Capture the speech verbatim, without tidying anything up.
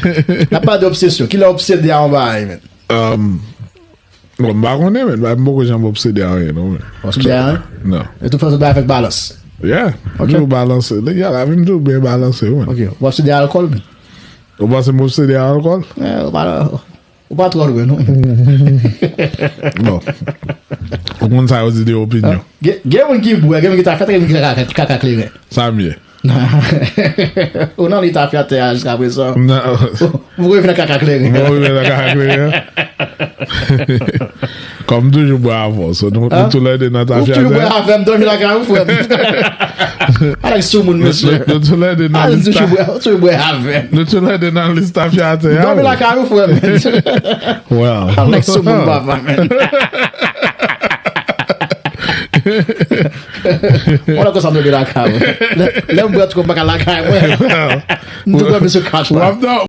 N ap pale de obsesyon. Kilè obsede a yon bagay, men? Um, bon, m pa konnen, men. M poko janm obsede a anyen, non, men. Obsede a anyen? Non. E tout fason, bagay fèk balans. Yeah. Ok. Yo balanse. Lè y a la, vin tou byen balanse, wi. Ok. Ou obsede a alkòl, men? Ou panse m obsede a alkòl? Eh, ou pa, ou pa twò lwen, non? Bon. Ou konn sa yo di de opinyon. Gen, gen moun ki bwè, gen moun ki ta fèt, gen moun ki kaka, kaka kleren. Sa m ye. Ou nan li tafyatè a jiska prezan. Non. Ou rive nan kaka kleren. Mwen rive nan kaka kleren. Kòm toujou bwè avè w, so nou, nou tou lè de nan Ou toujou bwè tafyatè. Avè m, dòmi lakay ou, frè m. Alèk sou moun, mesye. Nou tou lè de nan Alèk lis toujou ta- bwè, toujou bwè avè m. Nou tou lè de nan lis tafyatè. Dòmi lakay ou, frè m. Well. Alèk sou moun, papa, men. Wala konsa m dòmi lakay mwen. Lè, lè m bwè twòp, m pa ka lakay mwen. M tou bwè misye kach la. W ap dò-